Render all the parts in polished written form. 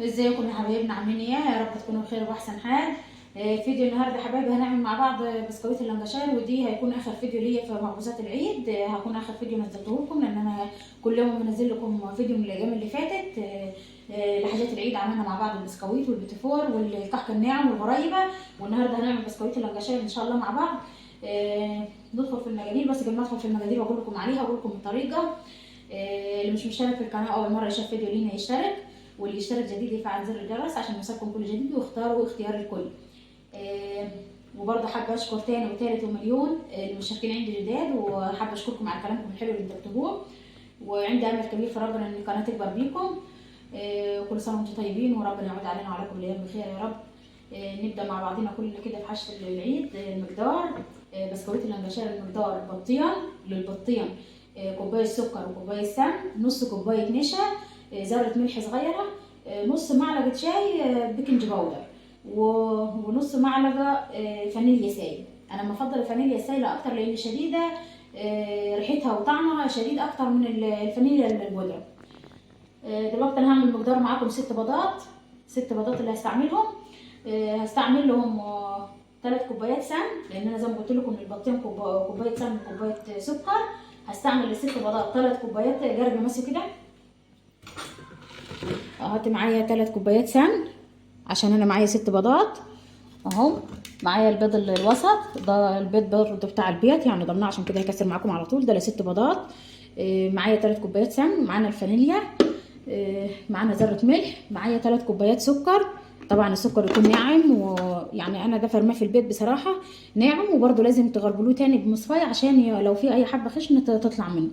ازيكم يا حبايبنا؟ عاملين ايه؟ يا رب تكونوا بخير واحسن حال. فيديو النهارده يا حبايبي هنعمل مع بعض بسكويت اللانكشاير، ودي هيكون اخر فيديو ليا في مخبوزات العيد. هكون اخر فيديو نزلته لكم، لان انا كل يوم بنزل لكم فيديو من الايام اللي فاتت. لحاجات العيد عملنا مع بعض البسكويت والبيتيفور والكحك الناعم والغريبة، والنهارده هنعمل بسكويت اللانكشاير ان شاء الله مع بعض. ندخل في المقادير، بس قبل ما ادخل في المقادير واقول لكم عليها واقول لكم الطريقة. اللي مش مشترك في القناة اول مرة يشوف فيديو لينا يشترك، واللي يشترك جديد يفعل زر الجرس عشان يوصلكم كل جديد، واختاروا اختيار الكل. وبرضه حابة اشكر تاني وتالت ومليون المشتركين عندي جداد، وحابة اشكركم على كلامكم الحلو اللي بتكتبوه، وعندي امل كبير في ربنا ان القناة تكبر بيكم. وكل سنة وانتم طيبين، وربنا يعود علينا وعليكم الايام بخير يا رب. نبدا مع بعضينا كل كده في حشه العيد. المقدار بسكويت اللانكشاير، المقدار بطيان للبطيان، كوباية سكر وكوبايه سمن، نص كوباية نشا، ذره ملح صغيرة، نص معلقه شاي baking powder، ونص معلقه فانيليا سايل. انا بفضل الفانيليا السايله اكتر لان شديدة، ريحتها وطعمها شديد اكتر من الفانيليا البودره. دلوقتي انا هعمل مقدار معاكم 6 بيضات، 6 بيضات اللي هستعملهم. هستعمل لهم 3 كوبايات سمن، لان انا زي ما قلت لكم البطين كوباية سمن وكوبايه سكر. هستعمل ال6 بيضات 3 كوبايات جرب ماسك كده. اهات معايا 3 كوبايات سمن عشان انا معايا 6 بيضات اهو. معايا البيض الوسط ده، البيض برضه بتاع البيت يعني ضمناه، عشان كده هكسر معاكم على طول. ده ل6 بيضات. معايا 3 كوبايات سمن، معانا الفانيليا، معانا ذره ملح، معايا 3 كوبايات سكر. طبعا السكر يكون ناعم، ويعني انا ده فرماه في البيت بصراحة ناعم، وبرده لازم تغربلوه تاني بمصفايه عشان لو في اي حبه خشنه تطلع منه.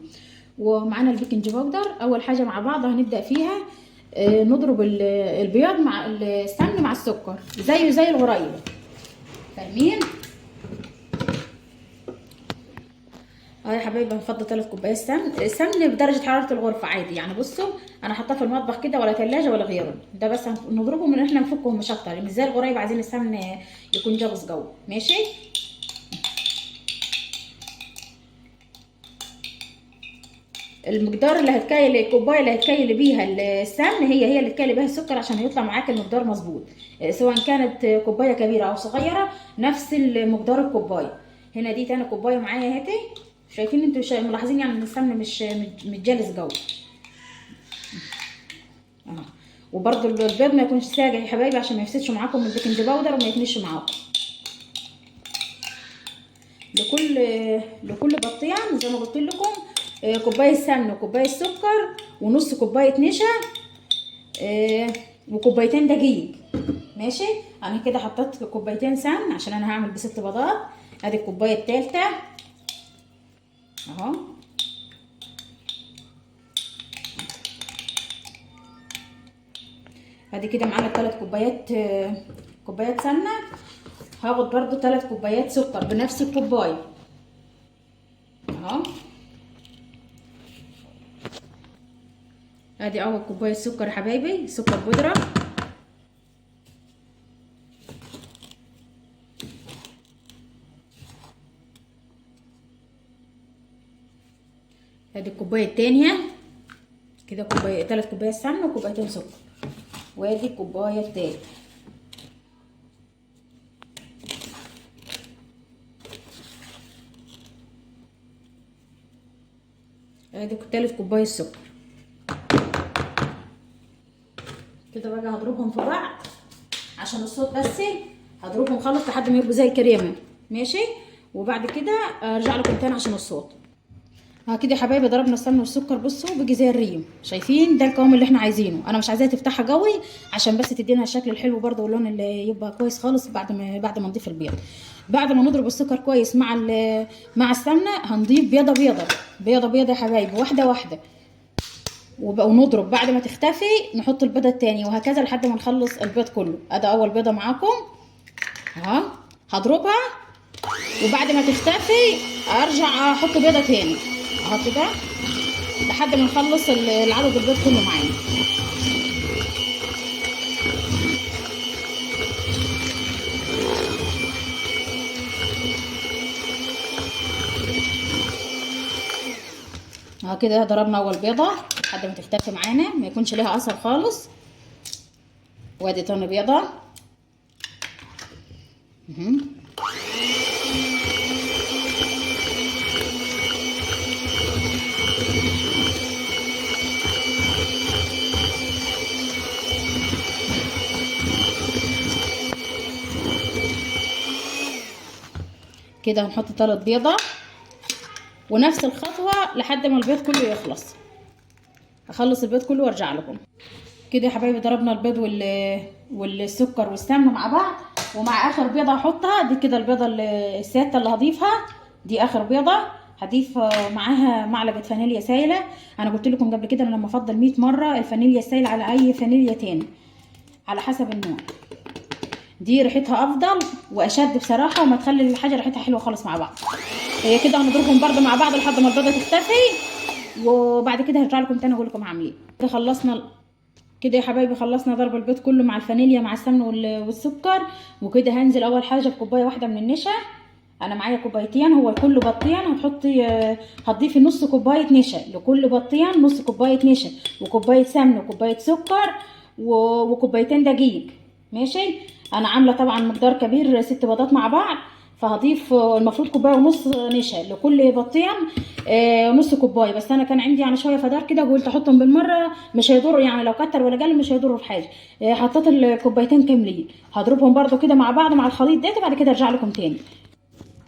ومعانا ال baking powder. اول حاجة مع بعض هنبدا فيها، نضرب البياض مع السمن مع السكر زيه زي الغريبة، فاهمين؟ اهو يا حبايبي هنفضي 3 كوبايات سمن. السمن بدرجة حرارة الغرفة عادي، يعني بصوا انا حاطاه في المطبخ كده، ولا ثلاجه ولا غيره، ده بس نضربه من احنا نفكهم مش اكتر، مش زي الغريبة عايزين السمن يكون جابس جوه. ماشي، المقدار اللي هتكيل الكوباية اللي هتكيل بيها السمن هي اللي تكيل بيها السكر عشان يطلع معاك المقدار مظبوط، سواء كانت كوباية كبيرة او صغيرة نفس المقدار الكوباية. هنا دي تاني كوباية معايا اهي، شايفين انتوا ملاحظين يعني ان السمن مش متجالس جوه. وبرده البيض ما يكونش ساقع يا حبايبي عشان ما يفسدش معاكم ال baking powder وما يتنش معاكم. لكل بطيان زي ما قلت لكم، كوباية سمن وكوبايه سكر ونص كوباية نشا، وكوبايتين دقيق. ماشي، انا كده حطيت كوبايتين سمن عشان انا هعمل ب6 بيضات. ادي الكوباية الثالثة اهو. ادي كده معانا 3 كوبايات سمنه. هاخد برضو 3 كوبايات سكر بنفس الكوباية اهو. ادي اول كوباية سكر يا حبايبي، سكر بودره. ادي الكوباية الثانية كده، كوباية 3 كوبايات سمنه وكوبايتين سكر. وادي الكوباية الثالثة. ادي تالت كوباية سكر. كده بقى هضربهم في بعض عشان الصوت بس، هضربهم خالص لحد ما يبقوا زي الكريمة. ماشي، وبعد كده ارجع لكم تاني عشان الصوت. ها كده يا حبايبي ضربنا السمن والسكر، بصوا بيجي زي الريم، شايفين؟ ده القوام اللي احنا عايزينه. انا مش عايزاها تفتحها قوي عشان بس تدينا الشكل الحلو برده واللون اللي يبقى كويس خالص بعد ما نضيف البيض. بعد ما نضرب السكر كويس مع السمنة هنضيف بيضة بيضة بيضة بيضة يا حبايبي، واحدة واحدة، ونضرب. بعد ما تختفي نحط البيضة التاني، وهكذا لحد ما نخلص البيض كله. ادي اول بيضة معاكم اهو، هضربها، وبعد ما تختفي ارجع احط بيضة تاني اهو كده لحد ما نخلص العدد البيض كله معانا. اهو كده ضربنا اول بيضة لحد ما تختفي معانا، ما يكونش ليها اثر خالص. وادي تاني بيضة. كده هنحط 3 بيضة، ونفس الخطوة لحد ما البيض كله يخلص. اخلص البيض كله وارجع لكم. كده يا حبايبي ضربنا البيض والسكر والسمن مع بعض، ومع اخر بيضة هحطها دي كده البيضة السادسة اللي هضيفها دي اخر بيضة. هضيف معاها معلقه فانيليا سايله. انا قلت لكم قبل كده انا لما افضل 100 مرة الفانيليا السايله على اي فانيليا تاني على حسب النوع، دي ريحتها افضل واشد بصراحة، وما تخلي الحاجة ريحتها حلوة خالص مع بعض. هي كده هنضربهم برده مع بعض لحد ما البيضة تختفي، وبعد كده هرجع لكم تاني اقول لكم هعمل ايه. كده خلصنا كده يا حبايبي، خلصنا ضرب البيض كله مع الفانيليا مع السمن والسكر. وكده هنزل اول حاجة بكوبايه واحدة من النشا. انا معايا كوبايتين، هو كله بطين. هتضيفي نص كوباية نشا لكل بطين، نص كوباية نشا وكوبايه سمن وكوبايه سكر وكوبايتين دقيق. ماشي، انا عامله طبعا مقدار كبير 6 بيضات مع بعض، فهضيف المفروض كوباية ونص نشا لكل بطين، نص كوباية بس. انا كان عندي يعني شوية فدار كده وقلت احطهم بالمرة، مش هيضر يعني لو كتر ولا قل مش هيضروا في حاجة. حطيت الكوبايتين كاملين، هضربهم برده كده مع بعض مع الخليط ده، بعد كده ارجع لكم تاني.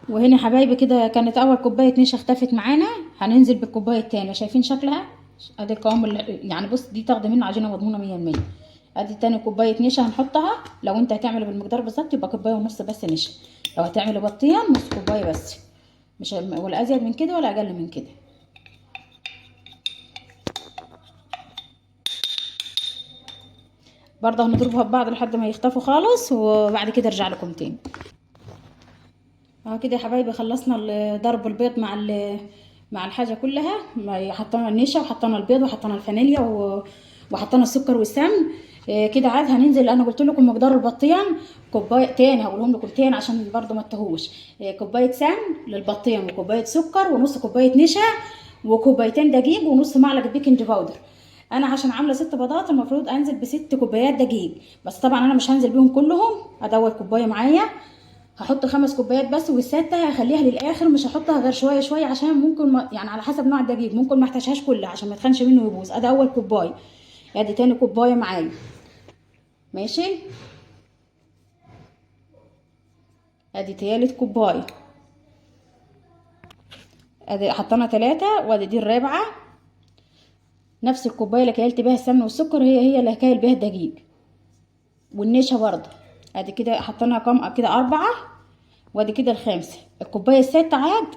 وهنا يا حبايبي كده كانت اول كوباية نشا اختفت معانا، هننزل بالكوبايه التانية. شايفين شكلها؟ ادي القوام اللي يعني بص، دي تاخدي منه عجينه مضمونه 100%. ادي تاني كوباية نشا هنحطها. لو انت هتعمله بالمقدار بالظبط يبقى كوباية ونص بس نشا، لو هتعمله بطين نص كوباية بس، مش ولا ازيد من كده ولا اقل من كده. برضه هنضربها ببعض لحد ما يختفوا خالص، وبعد كده ارجع لكم تاني. اهو كده يا حبايبي خلصنا ضرب البيض مع الحاجة كلها. حطينا النشا وحطينا البيض وحطينا الفانيليا وحطينا السكر والسمن. كده عاد هننزل. انا قلت لكم مقدار البطين كوباية تاني، هقولهم لكم تاني عشان برضو ما تتوهوش. كوباية سمن للبطين وكوبايه سكر ونص كوباية نشا وكوبايتين دقيق ونص معلقه baking powder. انا عشان عامله 6 بيضات المفروض انزل ب6 كوبايات دقيق، بس طبعا انا مش هنزل بيهم كلهم. ادور كوباية معايا، هحط 5 كوبايات بس، والستة هخليها للاخر، مش هحطها غير شوية شوية عشان ممكن يعني على حسب نوع الدقيق ممكن ما احتاجهاش كلها عشان ما يتخنش منه ويبوظ. ادي اول كوباية، ادي تاني كوباية معايا. ماشي، ادي تالت كوباية، ادي حطينا 3، وادي دي الرابعة. نفس الكوباية اللي كيلت بيها السمن والسكر هي هي اللي هكايل بيها الدقيق والنشا برضه. ادي كده حطينا كام كده 4، وادي كده الخامسة. الكوباية السادسة عاد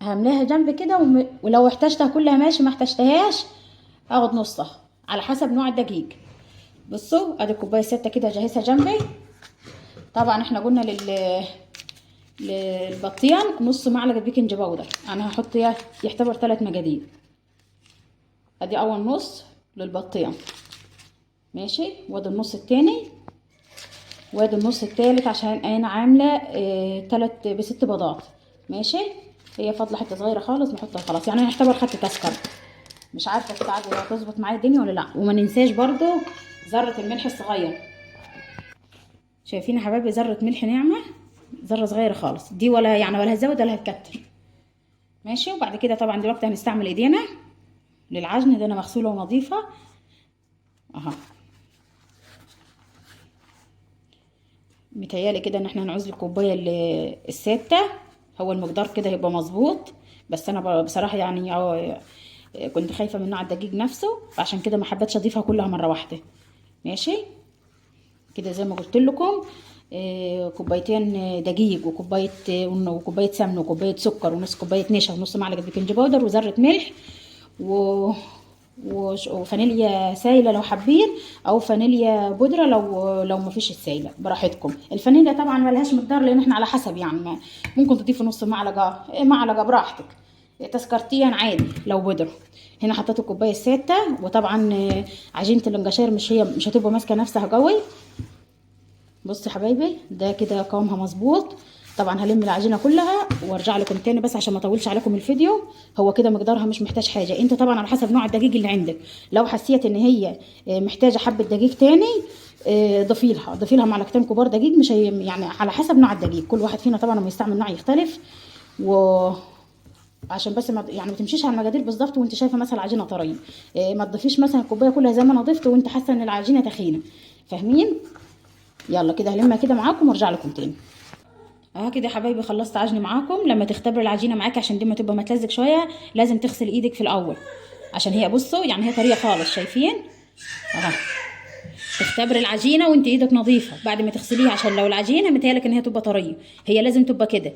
هملاها جنب كده، ولو احتاجتها كلها ماشي، ما احتاجتهاش اخد نصها على حسب نوع الدقيق. بصوا ادي الكوباية السادسة كده جاهزة جنبي. طبعا احنا قلنا للبطيان نص معلقه baking powder، انا هحط يعتبر 3 مجادير. ادي اول نص للبطيان ماشي، وادي النص التاني، وادي النص التالت عشان انا عامله 3 ب6 بيضات. ماشي، هي فاضلة حتة صغيرة خالص نحطها خلاص، يعني انا يعتبر خدت تذكره. مش عارفه كده عاد هتظبط معايا الدنيا ولا لا. وما ننساش برضو ذره الملح الصغير. شايفين يا حبايبي ذره ملح ناعمة، ذره صغيرة خالص دي، ولا يعني ولا هتزود ولا هتكتر. ماشي، وبعد كده طبعا دلوقتي هنستعمل ايدينا للعجن ده، انا مغسوله ونظيفه اهو. متهيألي كده ان احنا هنعوز الكوباية السادسة، هو المقدار كده هيبقى مظبوط، بس انا بصراحة يعني كنت خايفة من نوع الدقيق نفسه، فعشان كده ما حبيتش اضيفها كلها مرة واحدة. ماشي كده زي ما قلت لكم، كوبايتين دقيق وكوبايه سمن وكوبايه سكر ونص كوباية نشا ونص معلقه baking powder وذره ملح وفانيليا سايله لو حابين، او فانيليا بودره لو ما فيش السايله براحتكم. الفانيليا طبعا ما لهاش مقدار لان احنا على حسب، يعني ممكن تضيفي نص معلقه، معلقه براحتك، تذكرتين عادي لو بودره. هنا حطيت الكوباية السادسة، وطبعا عجينه الانجشير مش هتبقى ماسكه نفسها قوي. بصوا يا حبايبي ده كده قوامها مظبوط. طبعا هلم العجينة كلها وارجع لكم تاني بس عشان ما اطولش عليكم الفيديو. هو كده مقدارها مش محتاج حاجة، انت طبعا على حسب نوع الدقيق اللي عندك. لو حسيت ان هي محتاجه حبه دقيق تاني ضيفي لها، ضيفي لها معلقتين كبار دقيق، مش هي يعني على حسب نوع الدقيق، كل واحد فينا طبعا لما يستعمل نوع يختلف، و عشان بس ما يعني ما تمشيش على المقادير بالظبط وانت شايفه مثلا العجينة طرية، ما تضيفيش مثلا الكوباية كلها زي ما انا ضفت وانت حاسه ان العجينة تخينة، فاهمين؟ يلا كده هلمها كده معاكم وارجع لكم تاني. كده يا حبايبي خلصت عجن معاكم. لما تختبر العجينة معاكي عشان دي ما تبقى متلزق شوية لازم تغسل ايدك في الاول، عشان هي بصوا يعني هي طرية خالص، شايفين؟ اهو تختبر العجينة وانت ايدك نظيفة بعد ما تغسليها، عشان لو العجينة متهيألك ان هي تبقى طرية، هي لازم تبقى كده.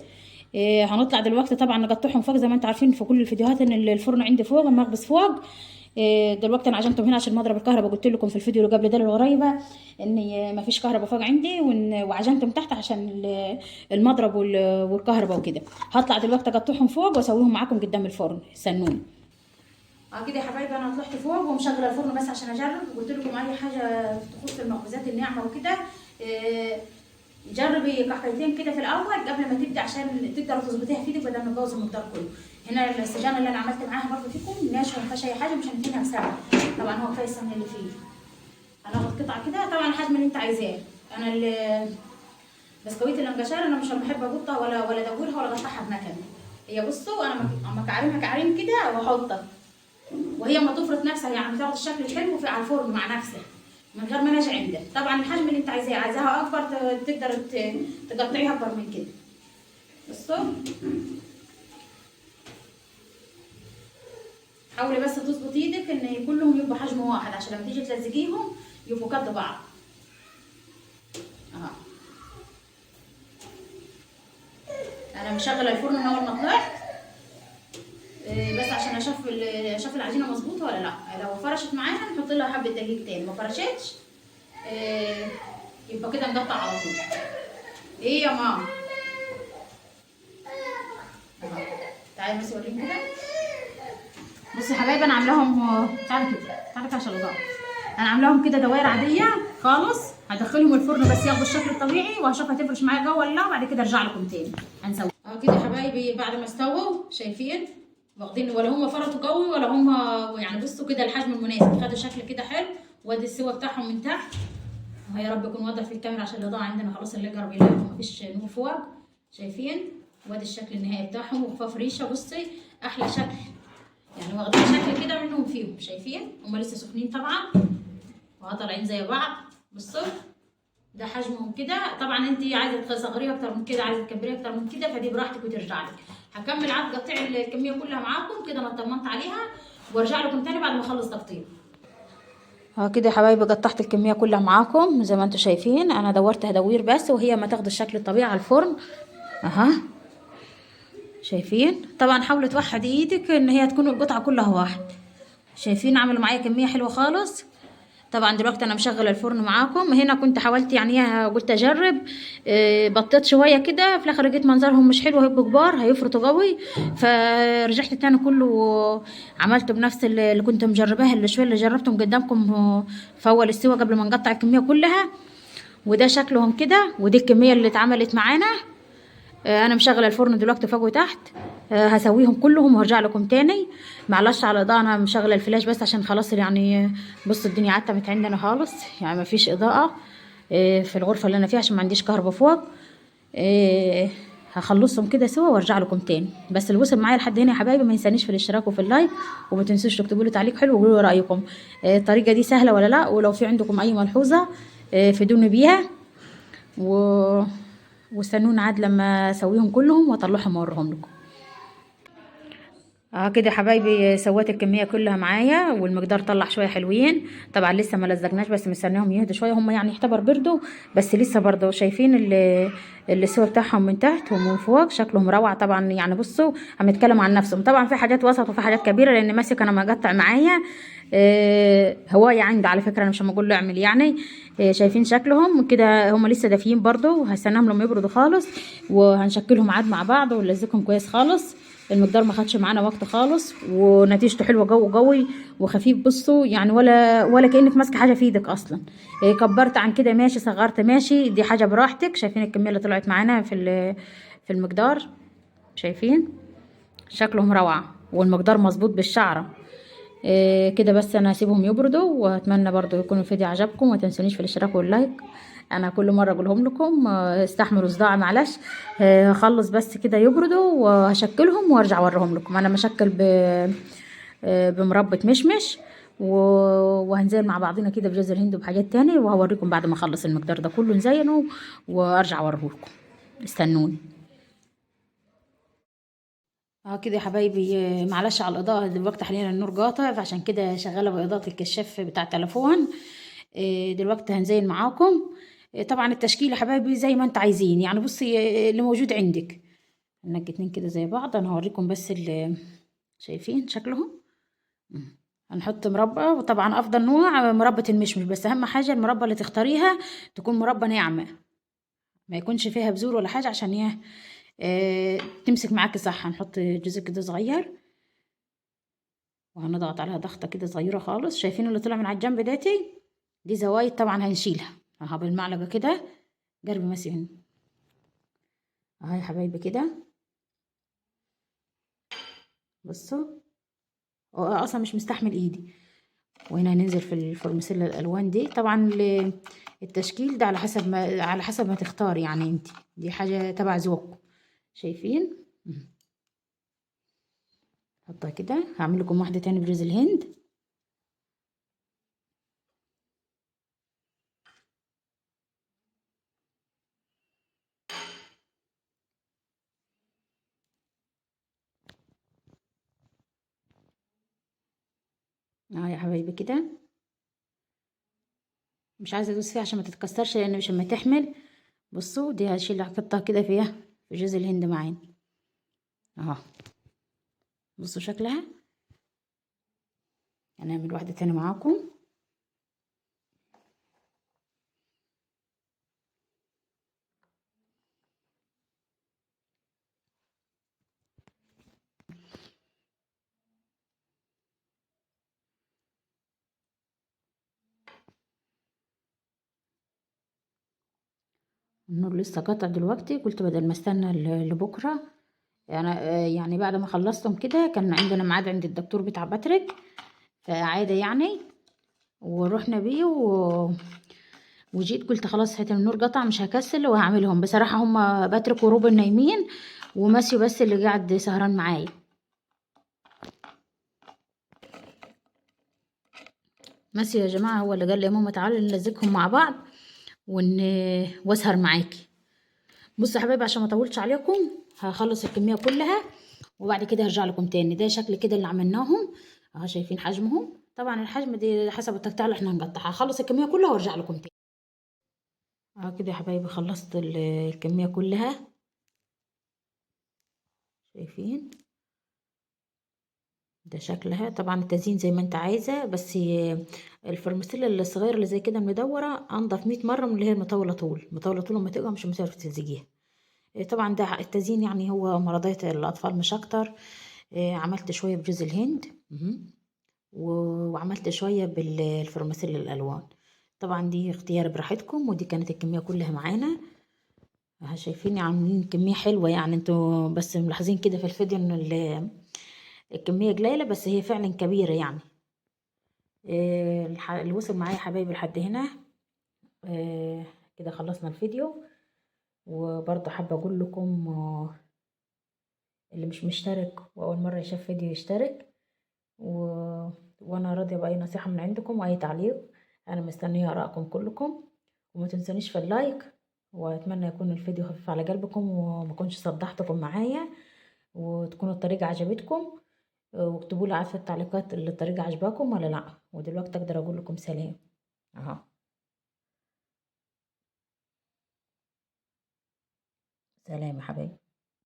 هنطلع دلوقتي طبعا نقطعهم فوق زي ما انتم عارفين في كل الفيديوهات ان الفرن عندي فوق، المخبز فوق. دلوقتي انا عجنتهم هنا عشان مضرب الكهرباء، قلت لكم في الفيديو اللي قبل ده الغريبة ان ما فيش كهرباء فوق عندي، وعجنتهم تحت عشان المضرب والكهرباء وكده. هطلع دلوقتي اقطعهم فوق واسويهم معاكم قدام الفرن، استنوني. كده يا حبايبي انا طلعت فوق ومشغله الفرن بس عشان اجرب، وقلت لكم اي حاجة تخص المخبوزات الناعمة وكده. جربي كحكايتين كده في الاول قبل ما تبدا عشان تقدر تظبطيها في ايدك بدل ما تبوظ المقدار كله. هنا السجانه اللي انا عملت معاها برضه فيكم ناشفة ما فيهاش اي حاجة، مش هندهنها بسمنه، طبعا هو كفاية السمنة اللي فيه. هناخد قطعه كده طبعا الحجم اللي انت عايزاه. انا بسكويت الانجشار انا مش بحب اقطها ولا ادورها ولا اقطعها بمكنه، هي بصوا انا مكعرينها كعرين كده واحطها وهي ما تفرط نفسها، يعني بتاخد الشكل الحلو في على الفرن مع نفسها من غير ما انا اجي عندها. طبعا الحجم اللي انت عايزاه، عايزاها اكبر تقدر تقطعيها اكبر من كده. بصوا حاولي بس تظبط ايدك ان كلهم يبقوا حجم واحد عشان لما تيجي تلزقيهم يبقوا قد بعض. اهو انا مشغله الفرن من اول ما طلعت بس عشان اشوف العجينة مظبوطة ولا لا. لو فرشت معانا نحط لها حبه دقيق تاني، ما فرشتش يبقى كده نقطع على طول. ايه يا ماما؟ تعالي بس اوريكم كده. بصوا يا حبايبي انا عاملاهم، تعالوا كده تعالوا كده عشان الاضاءة. انا عاملاهم كده دوائر عادية خالص، هدخلهم الفرن بس ياخدوا الشكل الطبيعي وهشوف هتفرش معايا جوه ولا لا، وبعد كده ارجع لكم تاني هنسوي. كده يا حبايبي بعد ما استووا شايفين واخدين، ولا هم فرطوا قوي ولا هم يعني بصوا كده الحجم المناسب، خدوا شكل كده حلو. وادي السوا بتاعهم من تحت، ويا رب يكون واضح في الكاميرا عشان الاضاءة عندنا خلاص اللي جرب يلاقي مفيش نور فوق. شايفين وادي الشكل النهائي بتاعهم وخفاف ريشه، بصي احلى شكل يعني، واخدين شكل كده منهم فيهم. شايفين هم لسه سخنين طبعا وطالعين زي بعض. بصوا ده حجمهم كده. طبعا انت عايزه تصغريه اكتر من كده، عايزه تكبريه اكتر من كده، فدي براحتك وترجع لك. هكمل عاد تقطيع الكمية كلها معاكم كده، انا اطمنت عليها وارجع لكم تاني بعد ما اخلص تقطيع. كده يا حبايبي قطعت الكمية كلها معاكم زي ما انتم شايفين. انا دورتها دوير بس وهي ما تاخد الشكل الطبيعي على الفرن. اها شايفين؟ طبعا حاولي توحد ايدك ان هي تكون القطعة كلها واحد. شايفين عملوا معايا كمية حلوة خالص. طبعا دلوقتي انا مشغله الفرن معاكم. هنا كنت حاولت يعني قلت اجرب، بطيت شوية كده، في الاخر لقيت منظرهم مش حلو، هيبقوا كبار هيفرطوا قوي، فرجعت تاني كله عملته بنفس اللي كنت مجرباها، اللي شوية اللي جربتهم قدامكم في اول السوا قبل ما نقطع الكمية كلها. وده شكلهم كده، ودي الكمية اللي اتعملت معانا. انا مشغله الفرن دلوقتي فوق وتحت، هسويهم كلهم وهرجع لكم تاني. معلش على الاضاءة، انا مشغله الفلاش بس عشان خلاص يعني بصوا الدنيا عتمت عندنا خالص، يعني مفيش اضاءه في الغرفة اللي انا فيها عشان ما عنديش كهرباء فوق. هخلصهم كده سوا وارجع لكم تاني. بس اللي وصل معايا لحد هنا يا حبايبي ما ينسانيش في الاشتراك وفي ال like، وما تنسوش تكتبوا لي تعليق حلو وقولوا لي رايكم، الطريقة دي سهلة ولا لا، ولو في عندكم اي ملحوظة فيدوني بيها. واستنونا عاد لما اسويهم كلهم واطلعهم واوريهم لكم. كده يا حبايبي سويت الكمية كلها معايا والمقدار طلع شوية حلوين. طبعا لسه ما لزقناش، بس مستنيهم يهدوا شوية، هم يعني يعتبر بردوا بس لسه برضه شايفين السوا بتاعهم من تحت ومن فوق شكلهم روعه. طبعا يعني بصوا عم يتكلموا عن نفسهم. طبعا في حاجات وسط وفي حاجات كبيرة، لان ماسك انا ما قطع معايا هواية عندي على فكرة، انا مش هقول له اعمل يعني. شايفين شكلهم كده، هم لسه دافيين برضه، هستناهم لما يبردوا خالص وهنشكلهم عاد مع بعض ونلزقهم كويس خالص. المقدار ما خدش معانا وقت خالص ونتيجته حلوة جو قوي وخفيف. بصوا يعني ولا كانك ماسكه حاجة في ايدك اصلا. كبرت عن كده ماشي، صغرت ماشي، دي حاجة براحتك. شايفين الكمية اللي طلعت معانا في المقدار، شايفين شكلهم روعه والمقدار مظبوط بالشعره. كده بس انا هسيبهم يبردوا، واتمنى برضو يكون الفيديو عجبكم، وما تنسونيش في الاشتراك وال like. انا كل مرة اقولهم لكم، استحملوا صداع معلش. هخلص بس كده يبردوا وهشكلهم وارجع اوريهم لكم. انا مشكل بمربى مشمش، وهنزين مع بعضنا كده بجوز الهند وبحاجات تاني، وهوريكم بعد ما اخلص المقدار ده كله نزينه وارجع اوريهولكم. استنوني. كده يا حبايبي، معلش على الاضاءة دلوقتي، حاليا النور قاطع، فعشان كده شغالة باضاءه الكشاف بتاع التليفون. دلوقتي هنزين معاكم. طبعا التشكيل يا حبايبي زي ما انت عايزين، يعني بصي، اللي موجود عندك. ننقي اتنين كده زي بعض. انا هوريكم بس اللي شايفين شكلهم. هنحط مربى، وطبعا افضل نوع مربى المشمش، بس اهم حاجة المربى اللي تختاريها تكون مربى ناعمة، ما يكونش فيها بذور ولا حاجة، عشان ايه، تمسك معاكي صح. هنحط جزء كده صغير، وهنضغط عليها ضغطه كده صغيرة خالص. شايفين اللي طلع من على الجنب داتي؟ دي زوايد طبعا هنشيلها اهو بالمعلقه كده. جربي ماسي هنا اهو يا حبايبي كده. بصوا هو اصلا مش مستحمل ايدي. وهنا هننزل في الفرمسيلا الالوان دي. طبعا التشكيل ده على حسب ما تختار، يعني انت دي حاجة تبع ذوقكم. شايفين؟ حطها كده. هعمل لكم واحدة تاني بجوز الهند. يا حبايبي كده. مش عايزه ادوس فيها عشان ما تتكسرش، لان مش اما تحمل. بصوا دي هشيل احطها كده فيها في جوز الهند معانا اهو. بصوا شكلها. هنعمل واحدة تاني معاكم. النور لسه قاطع دلوقتي، قلت بدل ما استنى لبكرة، يعني بعد ما خلصتهم كده كان عندنا ميعاد عند الدكتور بتاع باتريك، فعاده يعني، ورحنا بيه وجيت قلت خلاص حتى النور قطع مش هكسل وهعملهم. بصراحة هما باتريك وروبن نايمين، وماسيو بس اللي قاعد سهران معايا. ماسيو يا جماعة هو اللي قال لي يا ماما تعالي نلزقهم مع بعض واسهر معاكي. بصوا يا حبايبي عشان ما اطولش عليكم هخلص الكمية كلها وبعد كده هرجع لكم تاني. ده شكل كده اللي عملناهم اهو، شايفين حجمهم؟ طبعا الحجم دي حسب التقطيع اللي احنا هنقطعها. هخلص الكمية كلها وارجع لكم تاني. اهو كده يا حبايبي خلصت الكمية كلها، شايفين ده شكلها. طبعا التزيين زي ما انت عايزه، بس الفرمسيلا الصغيرة اللي زي كده المدوره انضف 100 مرة من اللي هي المطولة طول. المطوله طول لما تقع مش هتعرف تلزجيها. طبعا ده التزيين يعني هو مرضية الاطفال مش اكتر. عملت شوية بجوز الهند، وعملت شوية بالفرمسيلا الالوان. طبعا دي اختيار براحتكم، ودي كانت الكمية كلها معانا. اهو شايفين عاملين كمية حلوة، يعني انتوا بس ملاحظين كده في الفيديو ان الكمية قليلة بس هي فعلا كبيرة يعني. اللي وصل معايا حبايبي لحد هنا، كده خلصنا الفيديو. وبرضه حابة اقول لكم، اللي مش مشترك واول مرة يشوف فيديو يشترك، وانا راضية باي نصيحة من عندكم واي تعليق. انا مستنية ارائكم كلكم، وما تنسونيش في اللايك. واتمنى يكون الفيديو خفيف على قلبكم وما كنتش صدعتكم معايا، وتكون الطريقة عجبتكم. واكتبوا لي في التعليقات اللي الطريقة عجباكم ولا لا. ودلوقتي اقدر اقول لكم سلام اهو. سلام يا حبايبي.